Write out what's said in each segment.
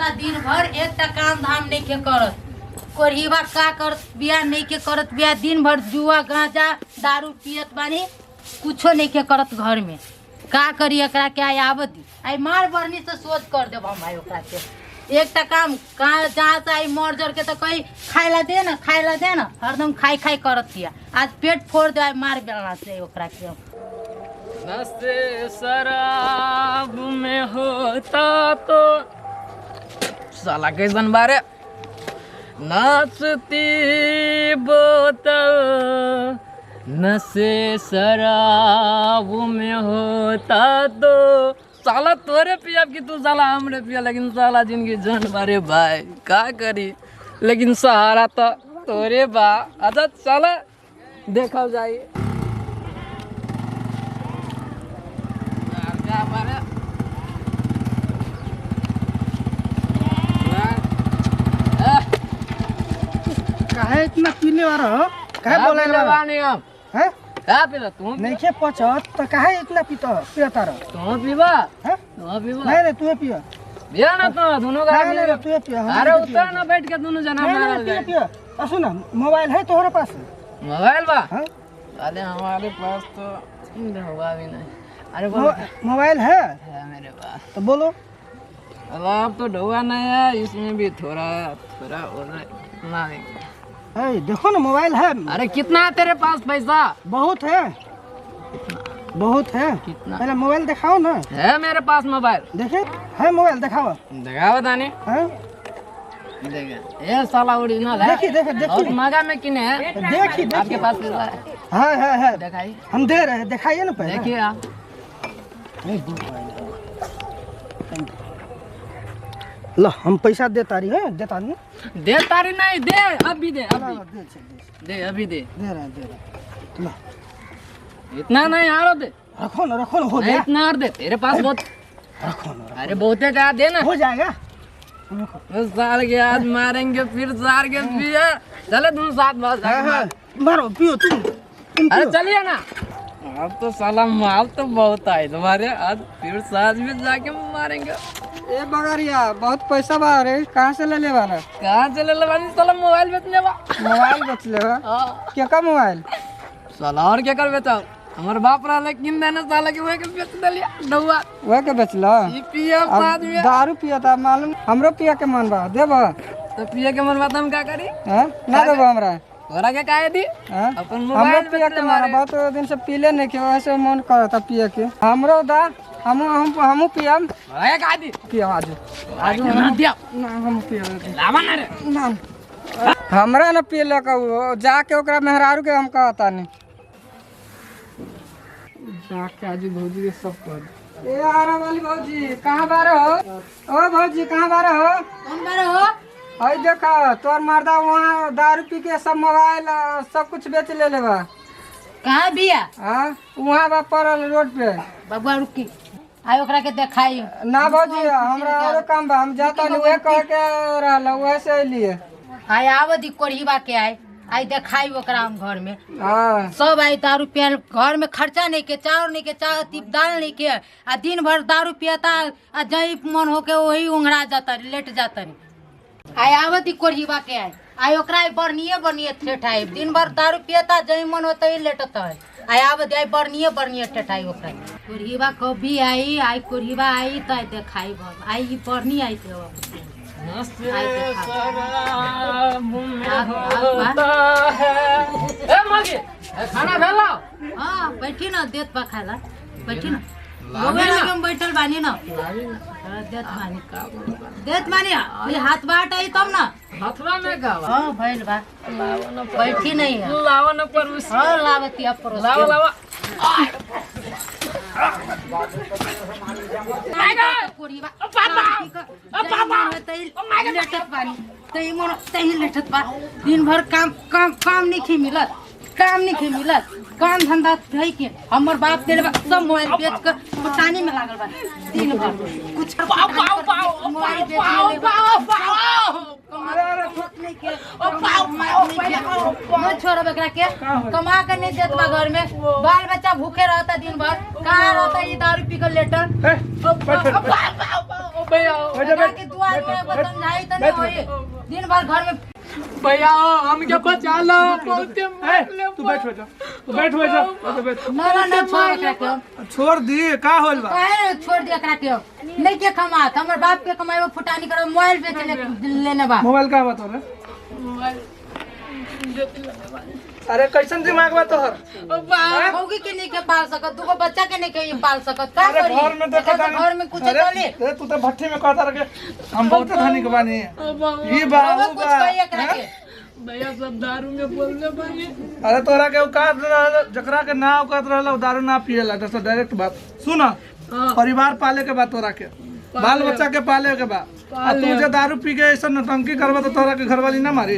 पियता दिन भर, एक काम धाम नहीं के करत। कोरहीबा का करत बिया, नहीं के करत बिया, दिन भर जुआ गांजा दारू पियत बानी, कुछो नहीं के करत घर में। का करी एकरा के? आई आवत दी, आई मार बरनी से सोच कर देब हम भाई ओकरा के। एक टा काम कहाँ जहाँ से आई मर जर के तो कहीं खाए ला दे ना, खाए ला दे ना, हरदम खाई खाई करत हिया। आज पेट फोड़ दे आई मार बेलना से ओकरा के। नशे शराब में होता तो साला कैसन बारे नाचती बोतल, नशे शराब में होता तो साला तोरे पिया कि तू साला हमरे पिया, लेकिन साला जिंदगी जान बारे भाई का करी, लेकिन सहारा तो तोरे बा। अच्छा साला देखा जाई। काहे इतना पीने वाला हो? काहे बोले पीले वाला बानी हम? हैं? का पीला तू? नहीं के पचत तो काहे इतना पीता पियता रह? तू पीबा? हैं? तू पीबा? नहीं नहीं, तू पिया। पिया ना तो दोनों का। नहीं नहीं, तू पिया। हम अरे नहीं पिया। उतर ना, बैठ के दोनों जना नहीं मारल नहीं, पिया जाए। पिया। आ सुन, मोबाइल है तोहरे पास? मोबाइल बा। हाँ? अरे हमारे पास तो होगा भी नहीं। अरे बोलो। मोबाइल है? है मेरे पास। तो बोलो। अब आप तो ढोआ नहीं है, इसमें भी थोड़ा थोड़ा हो रहा है। नहीं। ए, देखो ना, मोबाइल है। अरे कितना है तेरे पास पैसा? बहुत है, बहुत है। कितना? पहले मोबाइल दिखाओ ना। है मेरे पास मोबाइल। देखे है मोबाइल, दिखाओ। दिखाओ दानी। हैं? देखे ये साला ओरिजिनल है। देखी देखी बहुत देखी। महंगा में किने है। देखी आपके देखी। पास पैसा है? हाँ है है। दिखाइए। हम दे रहे हैं, दिखाइए ना पहले। देखिए आप। लो, हम पैसा दे तारी है, दे तारी। दे तारी नहीं दे, अभी दे, अभी दे, दे, दे, अभी दे। दे रहे हैं, दे रहे हैं। लो। इतना नहीं यार, दे। रखो ना, रखो ना, हो नहीं, गया। इतना और दे, तेरे पास बहुत। रखो ना। अरे बहुते का दे ना। हो जाएगा, रखो। साल के आज मारेंगे फिर साल के पिए। चले तुम साथ बात। हाँ हाँ, मारो, पियो तुम अरे पियो। चलिए ना, अब तो साला माल तो बहुत आए तुम्हारे, आज फिर साथ में जाके मारेंगे। ए बगरिया, बहुत पैसा बा रे, कहाँ से ले ले वाला? कहाँ से ले ले बानी साला? मोबाइल बेचने बा। मोबाइल बेच ले बा? हाँ। के का मोबाइल? साला और क्या कर बेचाओ, हमारे बाप रहा किन देने साला के वही के बेच दिलिया डौआ। वह के बेचला? ई पिए अब साथ में। दारू पिया था मालूम, हमरो पिया के मन बा, देब? तो पिए के मन बात हम का करी? हैं? ना देब हमरा? तोरा के काहे दी? हैं? अपन हमरो मोबाइल पिया बेचले के मन बारे। बहुत दिन से पीले नहीं के, वैसे मन करता पिए के। हमरो दा, हम हम हमू पियम। तोरा के काहे दी? पियम आज। आज ना दिया। ना, हम पियम। लावा ना रे। ना, हमरा ना पियले का, जाके ओकरा मेहरारू के हम कहता नहीं। जाके आज भौजी के सब कह दे। ए आरा वाली भौजी, कहाँ बारे हो? ओ भौजी, कहाँ बारे हो? कौन बारे हो? हई देखा, तोर मर्दा वहाँ दारू पी के सब मोबाइल सब कुछ बेच ले लेबा। कहाँ बिया? हाँ, वहाँ बा पड़ल रोड पे। बबुआ रुकी, आई ओकरा के देखाई। ना भौजी, हमरा औरो काम बा, हम जाता नहीं, वह कह के रहल, वह से अलिए। आई आव दी कोरहीबा के, आई आई देखाई ओकरा हम घर में। हाँ। सब आई दारू पियल, घर में खर्चा नहीं के, चाउर नहीं के, चावल दाल नहीं के, आ दिन भर दारू पियता, आ जही मन होके वही उंगरा जाता, लेट जाता। आई आवत ही कोरहीबा के, आई आई ओकरा आई बरनिए बरनिए ठेठाई। दिन भर दारू पियता, जही मन होता ही लेटता है। आई आवत आई बरनिए बरनिए ठेठाई ओकरा। कोरहीबा कभी आई, आई कोरहीबा आई तो आई देखाई बम आई ई बरनी आई थे। नशे आई देखा। शराब में आप- होता है। ए मगी, ए खाना भेलो? हाँ, बैठी ना, देत बा खाला, बैठी ना। रोवे लगे हम बैठल बानी ना। हाँ, देत बानी, देत बानी। ये हाथ बाट आई तब ना। हथवा में का बा? हाँ, भइल बा, बैठी नहीं है। लावा न परोस। हाँ, लावती अब परोस। लावा लावा। लेटत बानी तही मन तही लेटत बा। दिन भर काम काम काम नहीं खे मिलत, काम नहीं खे मिलत, काम धंधा है के हमर बाप देले बा सब मोबाइल बेच कर पटानी में लागल बा दिन भर। कुछ पाओ पाओ पाओ मोबाइल बेच पाओ लेले बा। पाओ पाओ। नहीं के न छोड़ब एकरा के, कमा के नहीं देत बा। घर में बाल बच्चा भूखे रहता दिन भर, कहाँ रहता ये दारू पी कर लेटल। ए, बैठ, बैठ, बैठ। भैया बैठ के दू आदमी एगो समझाई त नहीं होई। दिन भर घर में भैया हमके बचा लो, बहुते ए, तू बैठ बैठ, तू बैठ बैठ बैठ बैठ। ना ना ना छोड़ एकरा के। छोड़ दी का होल बा? काहे छोड़ दे एकरा के? नहीं के कमात, हमर बाप के कमाई फुटानी करो, मोबाइल बेच लेने बा। मोबाइल का बा तोरे? अरे कैसन दिमाग बा तोहर? भौगी के नहीं के पाल सकत, दूगो बच्चा के नहीं के पाल सकत, का अरे करी? घर में देखा एकरा से घर में कुछ अरे, चले। अरे तू तो भट्ठी में कहता रहे हम बहुत धनिक बानी, ई बा रउआ ऊ कुछ बा। कही एकरा के। भैया सब दारू में बोलने बानी। अरे तोरा के औकात रहल, जकरा के ना औकात रहल उ दारू ना पिएला। जैसे डायरेक्ट बात सुन, परिवार पाले के बात, तोरा के बाल बच्चा के पाले के बा, आ तू जे दारू पी के ऐसा नौटंकी करबा तो तोरा के घरवाली ना मारी।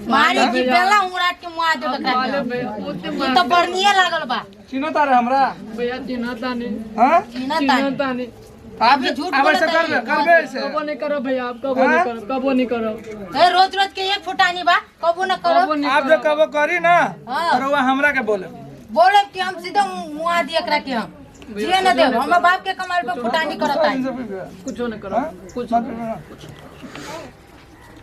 मारी की बेला उड़ाट के मुआ दे एकरा के। ई तो बर्निए लागल बा। चिन्ह तारे हमरा? भैया चिन्हता नहीं। हां चिन्ह तानी। चिन्हता नहीं। आप झूठ अब ऐसे बोलत करबे है। करबे ऐसे। कबो नहीं करो भैया, आप कबो नहीं करो, कबो नहीं करो। ए रोज रोज के एक फुटानी बा, कबो न करो। कबो नहीं। आप जो कबो करी ना हाँ। तो रउआ हमरा के बोले। बोले कि हम सीधा मुआ दिए एकरा के, हम जिए न देब, हमर बाप के कमाई पे फुटानी करत आई। कुछो नहीं करो, कुछ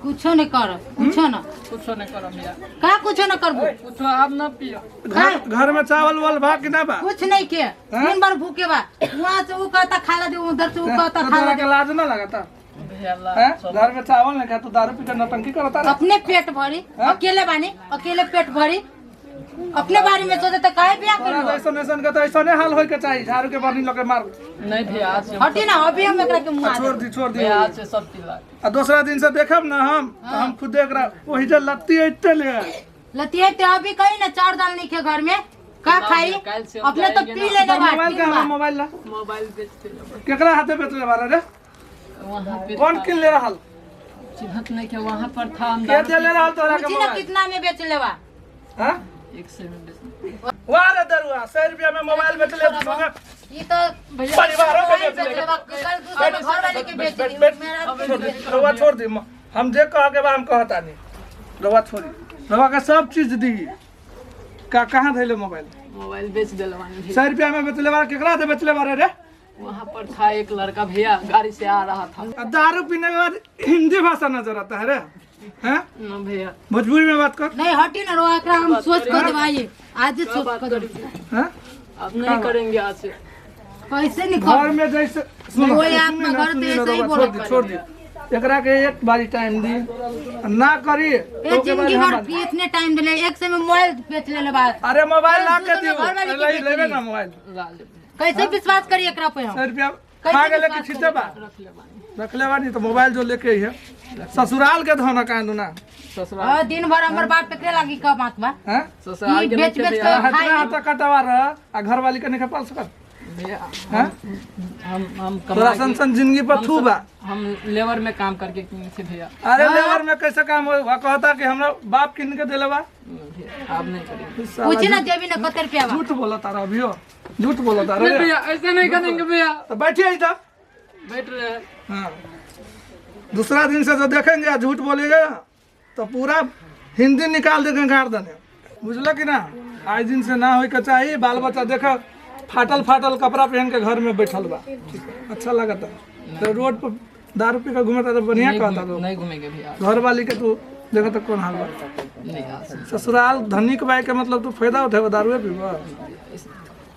कुछो नहीं करो, कुछो न, कुछो नहीं करो भैया। का कुछो न करबो? कुछो आप ना पियो। घर घर में चावल वाल बा कि ना बा? कुछ नहीं के, दिन भर भूखे बा। वहाँ से ऊ कहता खा ला दे, उधर से ऊ कहता तो खा ला तोरा दे। के लाज ना लगता भैया ला हैं? घर में चावल नहीं खा तू दारू पी के नौटंकी करता रहे। अपने पेट भरी, अकेले बानी, अकेले पेट भरी, अपने बारे में सोचे तो काहे बियाह तोरा करबो? ऐसन ऐसन के तो ऐसने हाल होई के चाहिए, झाड़ू के बर्नी लोग के मार। नहीं भैया आज से हटी ना, अभी हम एकरा के मुआ छोड़ दी, छोड़ दी। भैया आज से सब पिला। आ दूसरा दिन से देखब ना हम तो हम खुद देख रहा वही जे लत्ती ऐते ले लतिया ते अभी कही ना चार दाल नहीं खे घर में, का खाई? काल से हम अपने तो जाएंगे पी लेने बा। मोबाइल का हमरा मोबाइल ला। मोबाइल बेचते ले केकरा हाथे बेचले बारे रे? वहाँ पे कौन किन ले रहल? चिन्हत नहीं के वहाँ पर था हम के दे ले रहल तोरा के पूछी ना मोबाइल? कितना में बेच लेवा। हां एक से में बेचते। वाह रे दरुआ, 100 रुपया में मोबाइल बेचले ये तो परिवारों के मोबाइल बेच बेच लेवा, कल दूसरे घर वाले के बेच दी, बैठ, मेरा छोड़ दी, रउआ छोड़ दी, हम जे कह के बा हम कहता नहीं। रउआ छोड़ी, रउआ के सब चीज दी। का कहाँ धैले मोबाइल? मोबाइल बेच दिल बानी। 100 रुपया में बेचले बारे, केकरा हाथे बेचले बारे रे? वहाँ पर था एक लड़का भैया, गाड़ी से आ रहा था। आ दारू पीने के बाद हिंदी भाषा नजर आता है रे? हैं? ना भैया भोजपुरी में बात कर। नहीं हटी ना रोआ एकरा हम सोच कर देवाई, आज सोच कर देब। हैं? अब नहीं करेंगे आज से। कैसे निकल घर में जैसे सुनो, वही आत्मा सुनी ना, घर सुनी तो ना, ऐसे ही रउआ, बोलत छोड़ दी, छोड़ दी एकरा के एक बारी टाइम दी, ना करी ए तो के बाद जिंदगी हम भर पी इतने टाइम दिले, एक से में मोबाइल बेच लेले बा। अरे मोबाइल ला के दूसरे दियो, घर वाले के ले बेच लेबे दी। ना मोबाइल। ला ले कैसे विश्वास करी एकरा पे हम? 100 रुपया कैसे खा गेले कि विश्वास छिटे बा? रख ले बानी। रख ले बानी तो मोबाइल जो लेके आई है ससुराल के धन का ना। ससुराल हां दिन भर हमर बाप एकरे लागी का बात बा। हैं? ससुराल ई के बेच नहीं बेच थे के भैया। खाई। हतना हता कटवा रह आ घर वाली के नहीं पाल सकत। भैया हैं? हम तोरा कमा सन सन जिंदगी पर थू बा। हम लेबर में काम करके किए थे भैया। अरे लेबर में कैसे काम हो? कहता कि हमरा बाप किन के देले बा। भैया आप नहीं करेंगे। पूछी ना जेबी ना कते रुपया बा। झूठ बोला तारा, अभियो झूठ बोला तारा। नहीं भैया ऐसे नहीं करेंगे भैया। तो बैठिए इधर, बैठ रहे हैं। हाँ दूसरा दिन से जो देखेंगे झूठ बोलेगा तो पूरा हिंदी निकाल देंगे गर्दन, बुझल कि ना? आज दिन से ना हो के चाहिए। बाल बच्चा देख फाटल फाटल कपड़ा पहन के घर में बैठल बा, अच्छा लगता। तो रोड पर दारू पी के घूमता तो बढ़िया कहता लोग। नहीं घूमेंगे भैया। घर वाली के तू देखा तो कौन हाल बा। नहीं आज से ससुराल धनिक बाई के मतलब तू फायदा उठेबा दारूए पीबा?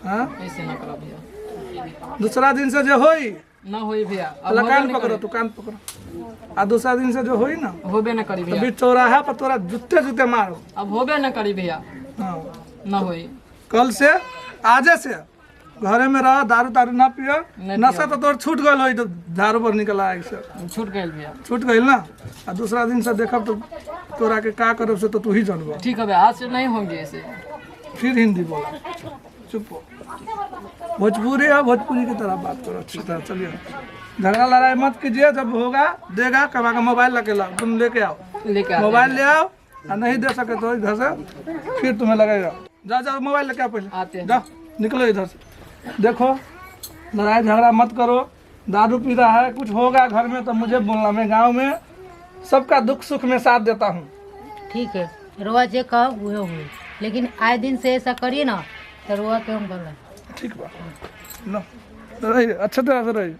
हाँ ऐसे ना करो भैया। दूसरा दिन से जो होई ना होई भैया। अब अल्लाह कान पकड़ो, तू कान पकड़ो। आ दूसरा दिन से जो होई ना होबे ना करी भैया। अभी चौराहा पर तोरा जूते जूते मारो। अब होबे ना करी भैया। हाँ ना होई। कल से आजे से घरे में रह, दारू तारू ना पियो। नशा तो तोर छूट गल होई तो दारू पर निकल आए से छूट गइल भैया। छूट गइल ना। आ दूसरा दिन से देखब तो तोरा के का करब से तो तू ही जानबा। ठीक है भैया, आज से नहीं होंगे ऐसे। फिर हिंदी बोला, चुप हो। भोजपुरी है, भोजपुरी की तरह बात करो अच्छी तरह। चलिए झगड़ा लड़ाई मत कीजिए, जब होगा देगा कमा का मोबाइल लेके लाओ, तुम लेके आओ, लेके मोबाइल ले आओ। और नहीं दे सके तो इधर से फिर तुम्हें लगेगा। जाओ जाओ मोबाइल लेके आओ पहले, आते हैं। जाओ निकलो इधर से। देखो लड़ाई झगड़ा मत करो, दारू पी रहा है, कुछ होगा घर में तो मुझे बोलना, मैं गाँव में सबका दुख सुख में साथ देता हूँ। ठीक है रोआ जे कहो वह हुई, लेकिन आए दिन से ऐसा करिए ना तो रोआ के हम बोला। ठीक बा, लो रही अच्छा तरह से रही।